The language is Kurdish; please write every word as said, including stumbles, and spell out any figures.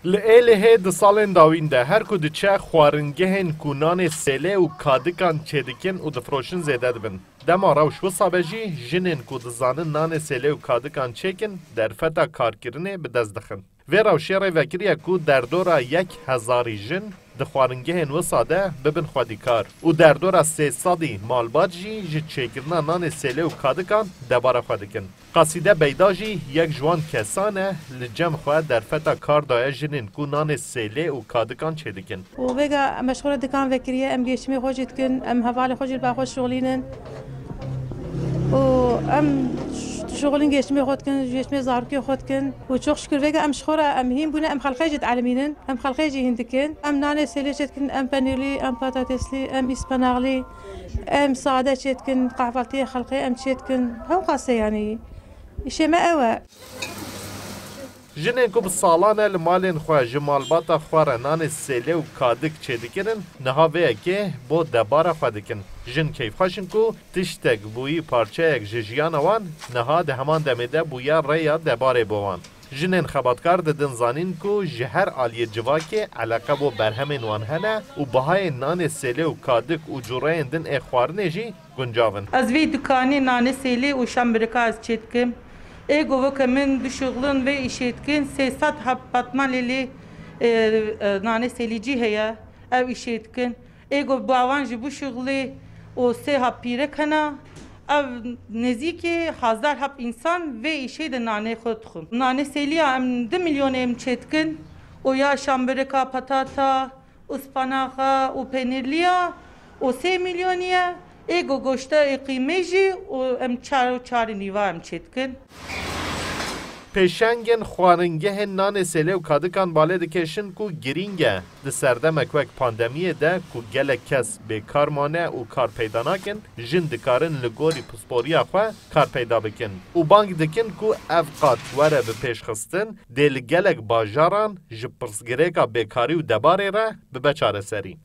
Li Êlihê di salên dawîn de her ku diçe xwaringehên ku nanê sêlê û kadikan çêdikin û difroşin zêde dibin. Dema rewş wisa be jî jinên ku dizanin nanê sêlê û kadikan çêkin derfeta karkirinê bi dest dixin. Vê rewşê rê vekiriye ku derdora yek hezarî jin di xwaringehên wisa de bibin xwedîkar û derdora sê sedî malbat jî ji çêkirina nanê sêlê û kadikan debara xwe dikin. Qasîde Beyda jî yek ji wan kesan e li cem xwe derfeta kar daye jinên ku nanê sêlê û kadikan çêdikin. Û vêga em ji xwe re dikan vekiriye, em gêşimê xwe jî dikin, em hevalê xwe jî li ba xwe şixulînin. Û em şixulîn gêşimê xwe dikin, gêşimê zarokê xwe dikin. Û çok şükür vêga em ji xwe re em hîn bûne, em xelqê jî dielimînin, em xelqê jî hîn dikin. Em nanê sêlê çêdikin, em penîrlî, em patatêslî, em îspenaxlî, em sade çêdikin, qehvaltiyê xelqê em çêdikin. Hewqasê yanî. Îşê me ew e. Jinên ku bi salan e li malên xwe ji malbata xwe re nanê sêlê û kadik çêdikirin, niha vê yekê bo debara xwe dikin. Jin keyfxweş in ku tiştek bûyî parçeyek ji jiyana wan niha di heman demê de bûye rêya debarê bo wan. Jinên xebatkar didin zanîn ku ji her aliyê civakê eleqe bo berhemên wan hene û bihayên nanê sêlê û kadik û cureyên din ê xwarinê jî guncav in. Ez vê dikanê nanê sêlê û şambirika ez çêdikim. Ê goveke min dişuxulin vê îşê dikin, sê sed heb patmalê lê, e, e, nanê sêlîcî heye, ev îşê dikin. Ê go bawan jî bişuxulê û sê heb pîrek hene, ev nêzîkî hazar heb însan vê îşê de nanê xwe dixwin. Nanê sêliya em du milyonê em çêdikin û ya şambirika, patata, û spanaxa û penîrliya û sê milyonî ye. Ê go goşta ê qîmê jî û em çar û çar û nîva em çêdikin. Pêşengên xwaringehên nanê sêlê û kadikan balê dikêşin ku girîng e di serdemek wek pandemiyê de ku gelek kes bêkar mane û kar peyda nakin, jin dikarin li gorî pisporiya xwe kar peyda bikin û bang dikin ku ev qat were bipêşxistin, dê li gelek bajaran ji pirsgirêka bêkarî û debarê re bibe çareserî.